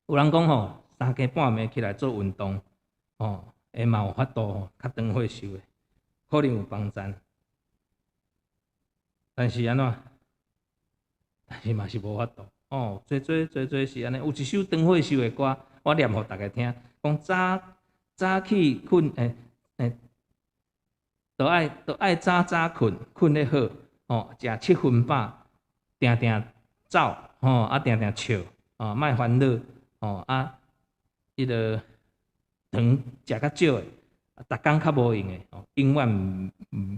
有人講吼，三更半暝起來做運動，哦，會嘛有法度吼，較長歲壽的，可能有幫贊。但是按怎？但是嘛是無法度。哦，濟濟濟濟是按呢。有一首長歲壽的歌，我念予大家聽，講早早起睏，欸欸，都愛早早睏，睏得好，哦，食七分飽，定定走，吼，啊，定定笑，哦，莫煩惱，哦，啊，彼个糖食較少的，逐工較無閒的，哦，永遠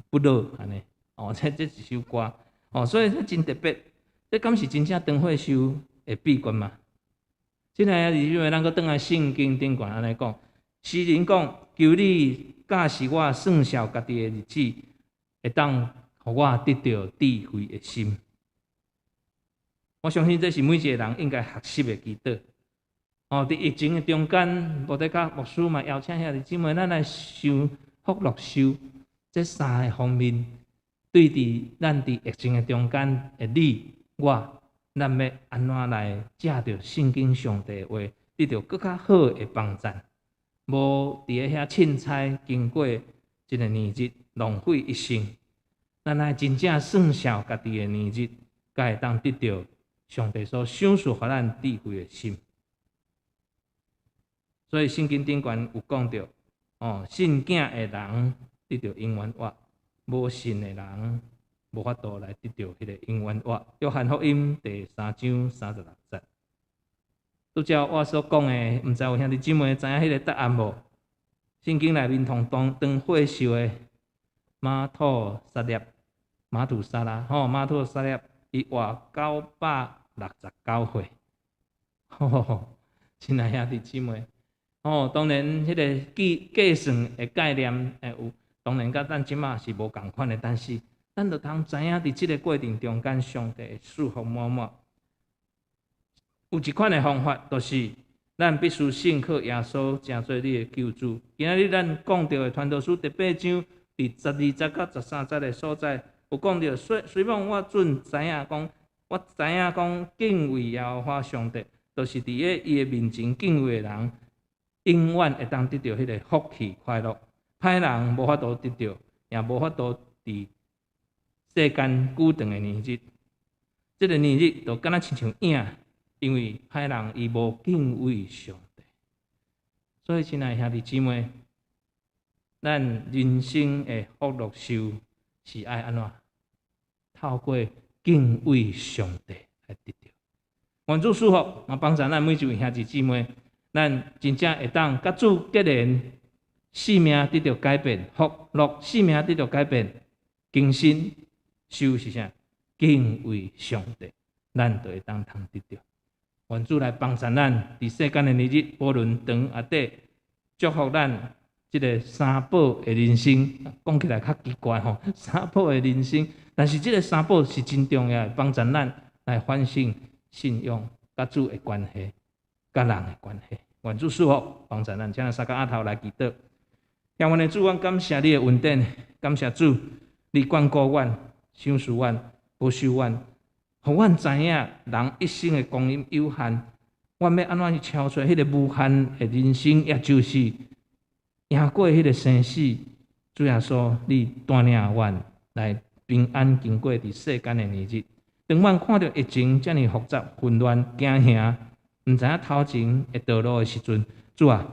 不老按呢，哦，這一首歌，哦，所以這真特別，這敢是真正長歲壽的秘訣嗎？親愛的弟兄姊妹，咱閣轉來聖經頂懸按呢講，詩人講，求你教示我算數家己的日子，會當予我得著智慧的心。我相信這是每一个人應該學習的祈禱。哦，佇疫情的中間，無得較牧師嘛邀請兄弟姊妹，咱來想福祿壽這三个方面，對佇咱佇疫情的中間的你我，咱欲按怎來藉著聖經上帝的話，得著閣較好的幫贊，無佇咧遐凊彩經過一个年日，浪費一生。咱愛真正算數家己的年日，才會當得著上帝所賞賜予咱智慧的心。所以聖經頂懸有講著，哦，信囝的人得著永遠活，無信的人無法度來得著彼个永遠活。約翰福音第3章36節。拄才我所講的，毋知有兄弟姊妹知影彼个答案無？聖經內面同當長歲壽的瑪土撒勒，瑪土撒拉，吼，瑪土撒勒，伊活969歲。吼吼吼，親愛兄弟姊妹，吼，當然彼个計算的概念會有，當然佮咱這馬是無仝款的，但是咱就通知影佇這个過程中間，上帝會祝福滿滿。有一款的方法，就是咱必須信靠耶穌，成做你的救主。今仔日咱講著的傳道書第八章，佇12節到13節的所在，有講著，雖罔我準知影講，我知影講敬畏耶和華上帝，就是佇咧伊的面前敬畏的人，永遠會當得著彼个福氣快樂。歹人無法度得著，也無法度佇世間久長的年日。這个年日就敢若親像影，因為歹人伊無敬畏上帝。所以，親愛兄弟姊妹，咱人生的福祿壽是愛按怎？透過敬畏上帝來得著。願主賜福，嘛幫助咱每一位兄弟姊妹，咱真正會當佮主結連，生命得著改變，福樂生命得著改變，更新壽是啥？敬畏上帝，咱就會當通得著。願主來幫助咱，佇世間的年日，無論長抑短，祝福咱這个三寶的人生。講起來較奇怪吼，三寶的人生，但是這个三寶是真重要的，幫助咱來反省信仰、佮主的關係、佮人的關係。願主賜福，幫助咱，請咱三個阿頭來祈禱。天父的主，阮感謝你的恩典，感謝主，你眷顧阮、賞賜阮、保守阮，予阮知影人一生的光陰有限，阮欲按怎去超出彼个無限的人生，也就是贏過彼个生死。主耶穌，你帶領阮來平安經過佇世間的年日。當阮看著疫情遮爾複雜、混亂、驚嚇，毋知影頭前的道路的時陣，主啊，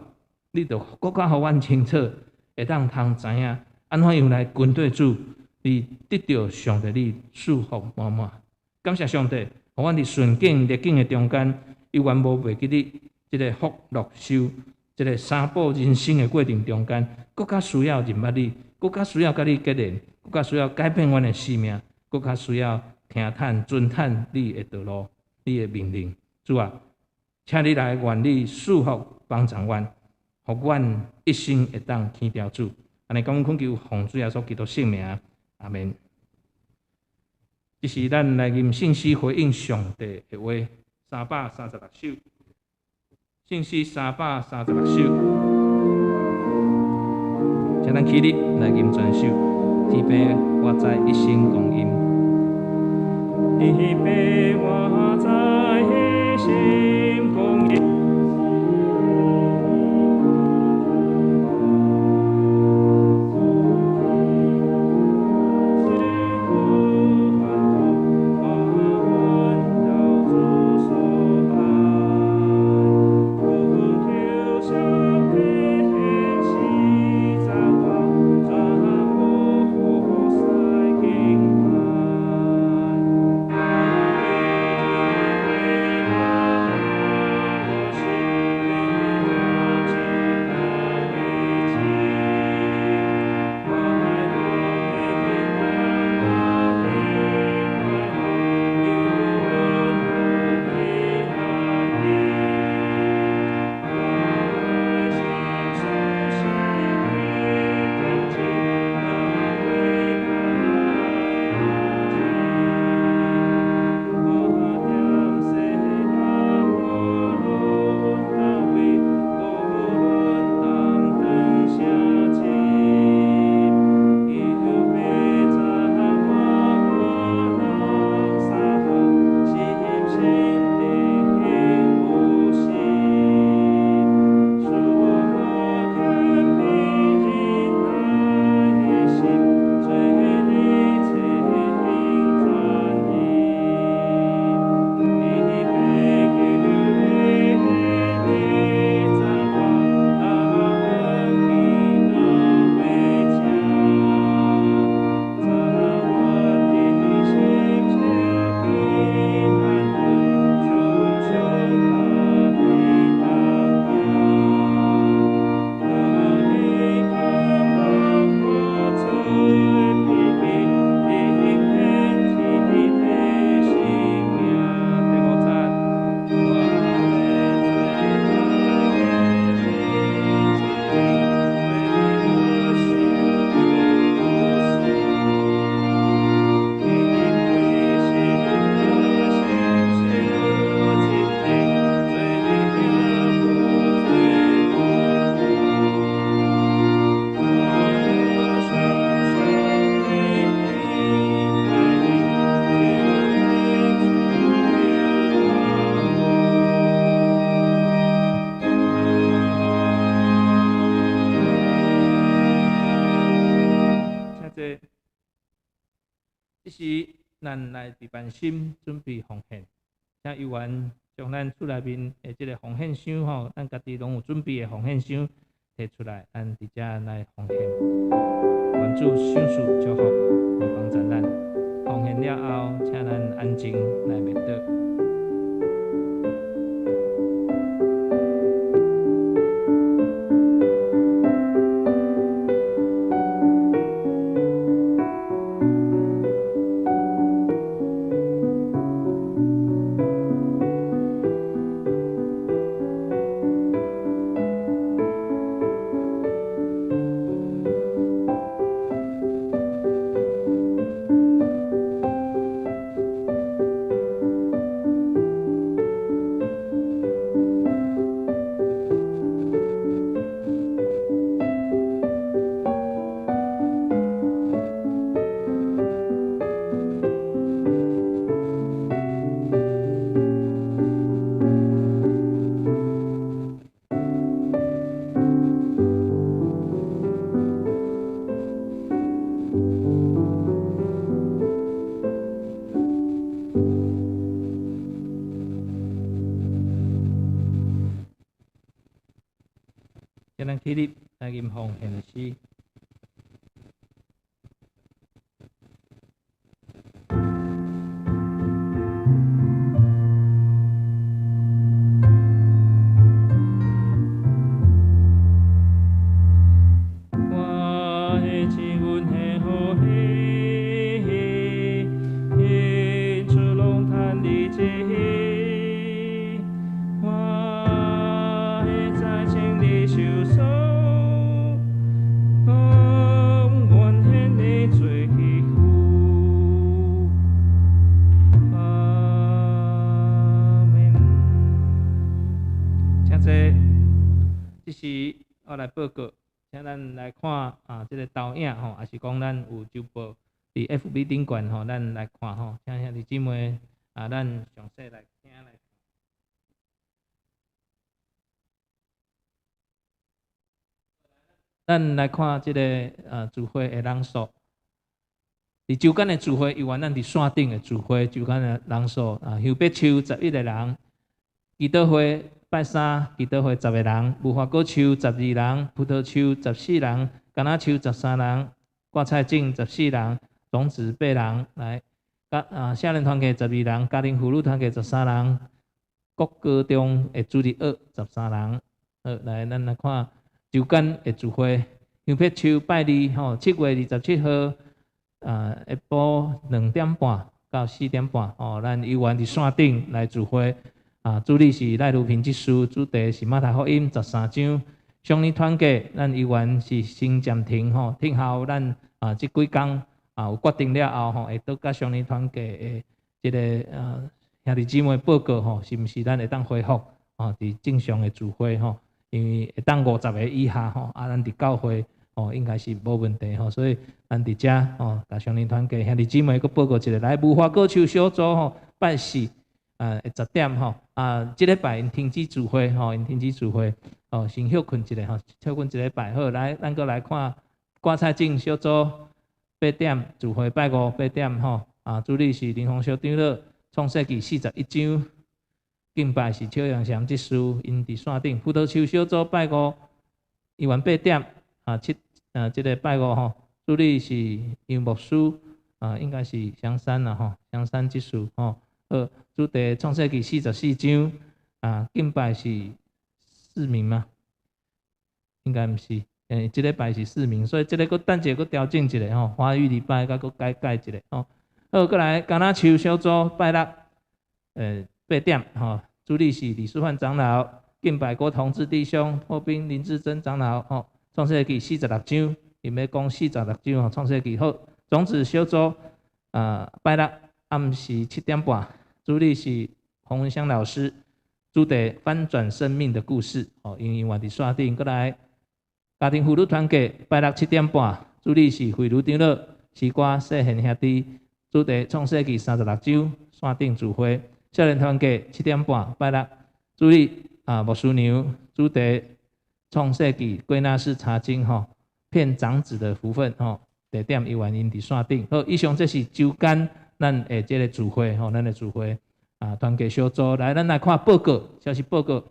你著閣較予阮清楚，會當通知影按怎樣來跟綴主，你得著上帝你賜福滿滿。感謝上帝，予阮佇順境逆境的中間，猶原無袂記得這个福祿壽，這个三寶人生的過程中間，閣較需要認捌你，閣較需要佮你結連，閣較需要改變阮的生命，閣較需要聽趁遵趁你的道路、你的命令。主啊，請你來願你賜福幫助阮，予阮一生會當天著主。按呢講懇求奉主耶穌基督聖名，阿們。這是咱來吟聖詩回應上帝的話，336首，聖詩336首，請咱起立來吟全首。天父，我知一生光陰。天父，我知一生光陰。這時咱來備辦心，準備奉獻，請委員將咱厝內面的這个奉獻箱吼，咱家己攏有準備的奉獻箱提出來，咱佇遮來奉獻。願主賞賜祝福，來幫助咱。奉獻了後，請咱安靜來默禱。請咱起立來吟奉獻詩。我的親阮的好戲，獻出龍潭的祭。我的財請你收索，甘願獻你做戲付。阿門。請坐。這時我來報告，請咱來看啊，這个投影吼，抑是講咱有周報佇 FB 頂懸吼，咱來看吼，請兄弟姊妹啊，咱詳細來聽來。咱來看這个聚會的人數。佇周間的聚會，猶原咱佇線頂的聚會，周間的人數啊，香柏樹11個人，祈禱會拜三，祈禱會10個人，無花果樹12人，葡萄樹14人，橄欖樹13人，掛菜種14人，種子8人，來，啊，少年團契12人，家庭婦女團契13人，國高中的主日學13人。好，來，咱來看周間的聚會，香柏樹拜二吼，7月27號，下晡2點半到4點半，吼，咱猶原佇線頂來聚會。啊，主理是賴如萍執事，主題是馬太福音13章。少年團契，咱猶原是先暫停吼，聽候咱啊，這幾工啊有決定了後吼，會倒佮少年團契的這个兄弟姊妹報告吼，是毋是咱會當恢復吼，佇正常的聚會吼，因為會當50個以下吼，啊，咱佇教會吼應該是無問題吼，所以咱佇遮吼，共少年團契兄弟姊妹閣報告一下，來無花果樹小組吼，拜四10點吼，啊，這禮拜𪜶停止聚會吼，𪜶停止聚會，哦，先歇睏一下吼，歇睏一禮拜好，來，咱閣來看掛菜種小組8點聚會，拜五8點吼，啊，主理是林宏小長老，創世紀41章，敬拜是邱陽祥執事，𪜶佇線頂。葡萄樹小組拜五，猶原8點，啊七，啊，這个拜五吼，主理是楊牧師，啊，應該是香山啦吼，香山執事吼。好，主題創世紀44章，啊，敬拜是四名嗎？應該毋是，這禮拜是四名，所以這个閣等一下閣調整一下吼，華語禮拜閣閣改改一下吼。好，閣來橄欖樹小組拜六，8點吼，主理是李書范長老，敬拜郭同志弟兄，破冰林志珍長老吼。創世紀46章，𪜶欲講46章吼，創世紀好，種子小組啊，拜六暗時7點半。主理是洪文香老師，主題翻轉生命的故事。哦，因為佇線頂，閣來家庭婦女團契拜六7點半，主理是惠如長老，西瓜世賢兄弟，主題創世紀36章，線頂聚會。少年團契7點半拜六，主理啊牧師娘，主題創世紀歸納式查經吼，騙長子的福分吼。地點伊原因佇線頂。好，以上這是週間咱的這个聚會吼，咱的聚會啊，團結小組來，咱來看報告，消息報告。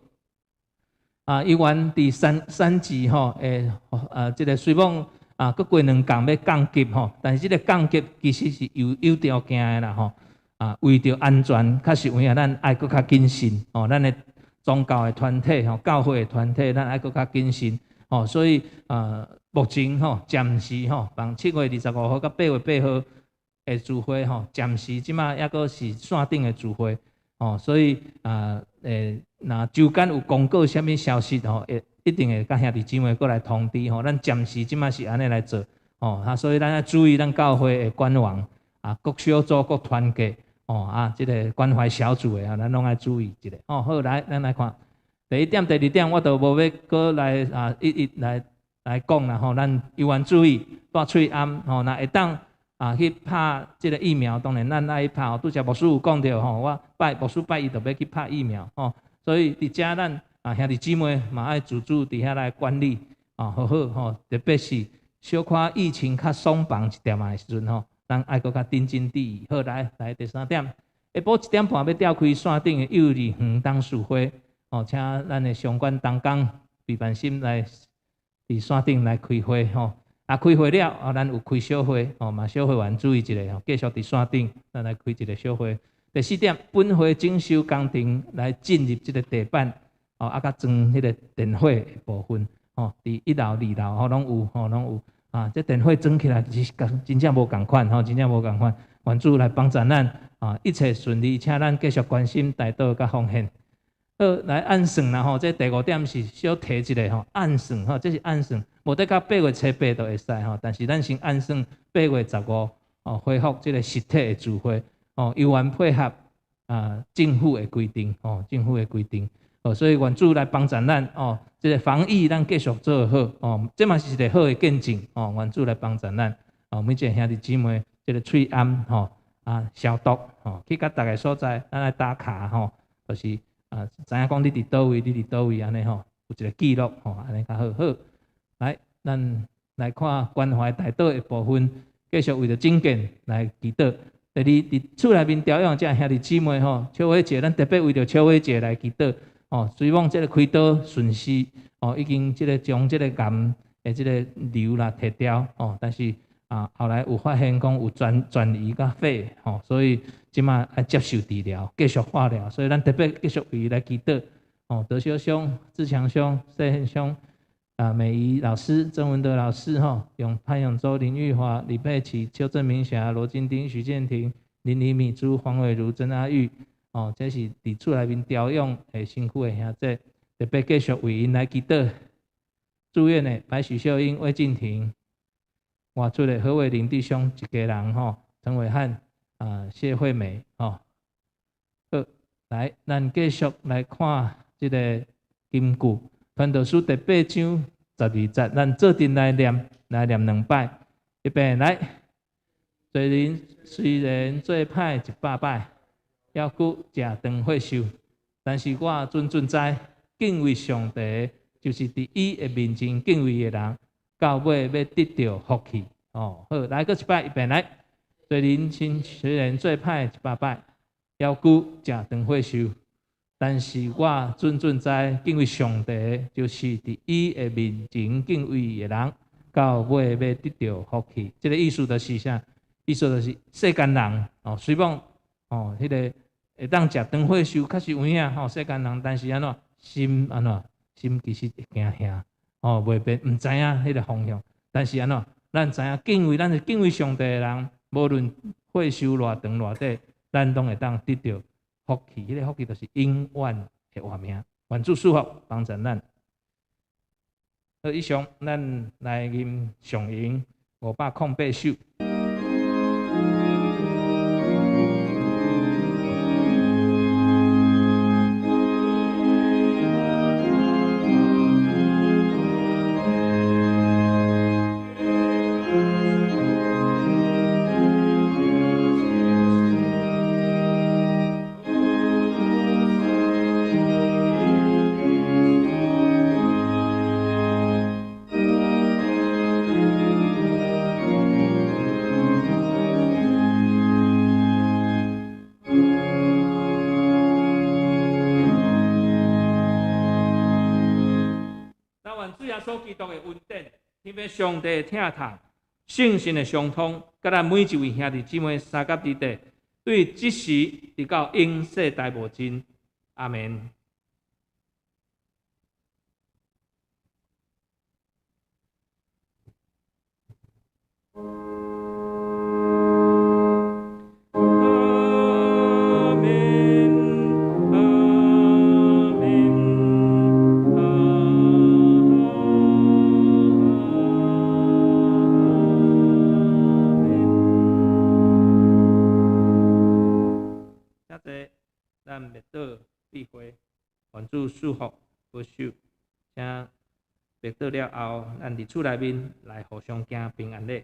啊，伊原佇三三級吼，會啊，這个雖罔啊，閣過兩工欲降級吼，但是這个降級其實是有有條件的啦吼。啊，為著安全，確實有影咱愛閣較謹慎吼，咱的宗教的團體吼，教會的團體，咱愛閣較謹慎吼。所以啊，目前吼，暫時吼，從7月25號到8月8號的聚會吼，暫時這馬猶閣是線頂的聚會吼，所以啊，若週間有公告啥物消息吼，會一定會佮兄弟姊妹閣來通知吼。咱暫時這馬是按呢來做吼，啊，所以咱愛注意咱教會的官網啊，各小組各團結哦啊，這個關懷小組的啊，咱攏愛注意一下哦。好，來，咱來看第一點、第二點，我都無欲閣來啊，一一來來講啦吼。咱猶原注意戴喙罨吼，若會當啊去拍這个疫苗，當然咱愛去拍。拄才牧師有講著吼，我拜牧師拜一就欲去拍疫苗吼。所以佇遮咱啊兄弟姊妹嘛愛自主佇遐來管理啊，好好吼。特別是小可疫情較鬆綁一點仔的時陣吼，咱愛閣較認真注意。好，來來第三點，下晡1點半欲召開線頂的幼兒園董事會，哦，請咱的相關同工畢萬心來佇線頂來開會吼。啊，開會了，啊，咱有開小會，哦，嘛小會員注意一下吼，繼續佇線頂，咱來開一个小會。第四點，本會整修工程來進入這个地板，哦，啊，佮裝彼个電火的部分，吼，佇一樓、二樓，吼，攏有，吼，攏有。啊，這電火裝起來其實真正無仝款，吼，真正無仝款。願主來幫助咱，啊，一切順利，請咱繼續關心代禱佮奉獻。好，來按算啦，吼，這第五點是小提一下吼，按算吼，這是按算，無得到8月初8就會使吼，但是咱先按算8月15哦，恢復這个實體的聚會哦，猶原配合啊政府的規定哦，政府的規定哦，所以願主來幫助咱哦，這个防疫咱繼續做好哦，這嘛是一个好的見證哦，願主來幫助咱哦，每一个兄弟姊妹這个喙罨吼啊消毒吼，去到逐个所在，咱來打卡吼，就是啊，知影講你佇佗位，你佇佗位按呢吼，有一个記錄吼，按呢較好。好，來，咱來看關懷代禱的部分，繼續為著整建來祈禱。第二，佇厝內面調養這兄弟姊妹吼，邱偉杰，咱特別為著邱偉杰來祈禱哦。雖罔這个開刀順勢哦，已經這个將這个癌的這个瘤啦提掉哦，但是啊，後來有發現講有轉轉移到肺吼，所以這馬愛接受治療，繼續化療，所以咱特別繼續為伊來祈禱哦。德修兄、志強兄、世憲兄啊，美儀老師、曾文德老師吼，用潘永洲、林玉華、李佩琪、邱正明霞、羅金丁、徐建廷、林李米珠、黃偉如、曾阿玉哦，這是佇厝內面調養的辛苦的兄弟，特別繼續為𪜶來祈禱。住院的白許秀英、魏靜婷，外出的何偉林弟兄一家人吼，陳偉漢啊、謝惠美吼。好，來，咱繼續來看這个金句，傳道書第八章12節，咱做陣來念，來念兩擺。預備來，罪人雖然做歹100擺，猶閣食長歲壽，但是我準準知，敬畏上帝，就是佇伊的面前敬畏的人，到尾欲得著福氣。哦，好，來閣一擺，預備來，罪人雖然做歹100擺，猶閣食長歲壽，但是我準準知，敬畏上帝，就是佇伊的面前敬畏的人，到尾欲得著福氣。這个意思就是啥？意思就是世間人哦，雖罔哦，彼个會當食長歲壽，確實有影吼，世間人，但是按怎心按怎心其實會驚嚇哦，袂變，毋知影彼个方向。但是按怎，咱知影敬畏，咱是敬畏上帝的人，無論歲壽偌長偌短，咱攏會當得著福氣。彼个福氣就是永遠的活命。願主賜福幫助咱。好，以上咱來吟上吟508首。穌基督的恩典，天父上帝的疼痛，聖神的相通，佮咱每一位兄弟姊妹相佮佇底，對這時直到永世代無盡。阿門。阿門，阿門，阿門。請坐，咱默禱閉會，願主賜福保守。請默禱了後，咱佇厝內面來互相行平安禮。